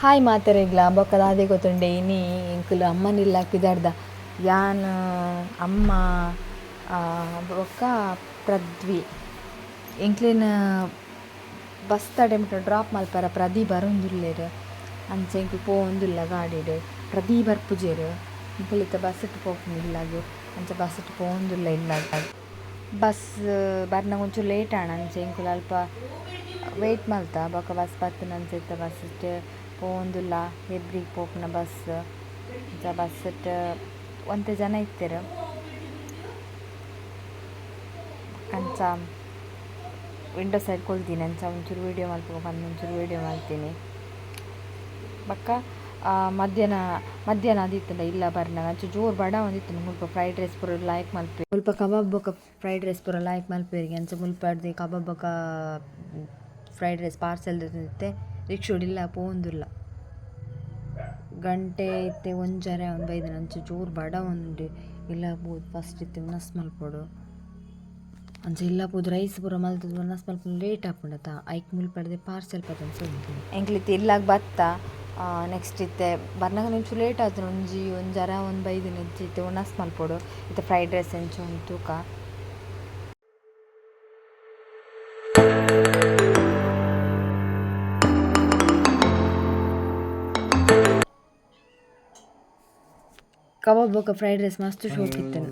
Hi ಮಾತೆರೆಗ್ಲ ಬೊಕ್ಕ ದಾದೆ ಗೊತ್ತುಂಡೆ ಇನಿ ಎಂಕುಲು ಅಮ್ಮನಿಲ್ಲ ಪಿದಾಡ್ದ ಯಾನ್ ಅಮ್ಮ ಬೊಕ್ಕ ಪ್ರದ್ವಿ ಎಂಕ್ಲೆನ ಬಸ್ ತಡೆ ಮುಟ್ಟ ಡ್ರಾಪ್ ಮಲ್ಪರ ಪ್ರದಿ ಬರೊಂದುಲ್ಲೆರ್ ಅಂಚ ಎಂಕುಲು ಪೋವೊಂದುಲ್ಲ ಗಾಡಿಡ್ ಪ್ರದಿ ಬರ್ಪುಜೆರ್ ಎಂಕುಲು ಇತ್ತೆ ಬಸ್ಸುಟ್ ಪೋಪುನು ಇಲ್ಲಗ್ ಅಂಚ ಬಸ್ಸುಟ್ ಪೋವೊಂದುಲ್ಲ ಇಲ್ಲಗ್ ಬಸ್ ಬರ್ನಗ ಒಂಚೂರು ಲೇಟ್ ಆಂಡ್ ಅಂಚ ಎಂಕುಲು ಅಲ್ಪ ವೇಟ್ ಮಲ್ತ ಬೊಕ್ಕ ಬಸ್ ಬತ್ತಿನ ಅಂಚ ಇತ್ತೆ ಬಸ್ಸುಟ್ ಪೋವೊಂದುಲ್ಲ ಹೆಬ್ರಿಗೆ ಪೋಪುನ ಬಸ್ ಅಂಚ ಬಸ್ಸುಟ್ ಒಂತೆ ಜನ ಇತ್ತೆರ್ ಅಂಚ ವಿಂಡೋ ಸೈಡ್ ಕುಲ್ದಿನಿ ಅಂಚ ಒಂಚೂರು ವೀಡಿಯೋ ಮಲ್ಪುಗ ಪಂದ್ ಒಂಚೂರು ವೀಡಿಯೋ ಮಲ್ತಿನಿ ಬೊಕ್ಕ ಮಧ್ಯಾಹ್ನ ಮಧ್ಯಾಹ್ನ ಆದಿತ್ತುಂಡ ಇಲ್ಲ ಬರ್ನಗ ಅಂಚ ಜೋರು ಬಡಾವೊಂದಿತ್ತುಂಡು ಮುಲ್ಪ ಫ್ರೈಡ್ ರೈಸ್ ಪೂರ ಲಾಯ್ಕ್ ಮಲ್ಪೆ ಮುಲ್ಪ ಕಬಾಬ್ ಬೊಕ ಫ್ರೈಡ್ ರೈಸ್ ಪೂರ ಲಾಯ್ಕ್ ಮಲ್ಪುವೆರ್ಗೆ ಅಂಚ ಮುಲ್ಪರ್ದ್ ಕಬಾಬ್ ಬೊಕ fried rice parcel ದೆತೊಂದಿತ್ತೆ ರಿಕ್ಷೊಡು ಇಲ್ಲ ಪೋವೊಂದುಲ್ಲ ಗಂಟೆ ಇತ್ತೆ ಒಂಜರೆ ಆವೊಂದು ಬೈದ್ಂಡ್ ಅಂಚ ಜೋರು ಬಡವೊಂದುಂಡು ಇಲ್ಲ ಪೋದು ಫಸ್ಟ್ ಇತ್ತೆ ವನಸ್ ಮಲ್ಪೊಡು ಅಂಚ ಇಲ್ಲ ಪೋದು ರೈಸ್ ಪೂರ ಮಲ್ತುದು ವನಸ್ ಮಲ್ಪುನ ಲೇಟ್ ಆಪುಂಡತ ಐಕ್ ಮುಲ್ಪರ್ದೆ ಪಾರ್ಸೆಲ್ ಪತೊಂದು ಪೋದು ಎಂಕ್ಲ್ ಇತ್ತೆ ಇಲ್ಲಗ್ ಬತ್ತ ನೆಕ್ಸ್ಟ್ ಇತ್ತೆ ಬರ್ನಗ ಒಂಚೂರು ಲೇಟ್ ಆತುಂಡು ಒಂಜಿ ಒಂಜರೆ ಆವೊಂದು ಬೈದ್ಂಡ್ ಅಂಚ ಇತ್ತೆ ವನಸ್ ಮಲ್ಪೊಡು ಇತ್ತೆ ಫ್ರೈಡ್ ರೈಸ್ ಎಂಚ ಉಂಡು ತೂಕ. ಕಬಾಬ್ ಬೊಕ ಫ್ರೈಡ್ ರೈಸ್ ಮಸ್ತ್ ಶೋಕು ಇತ್ತುಂಡು.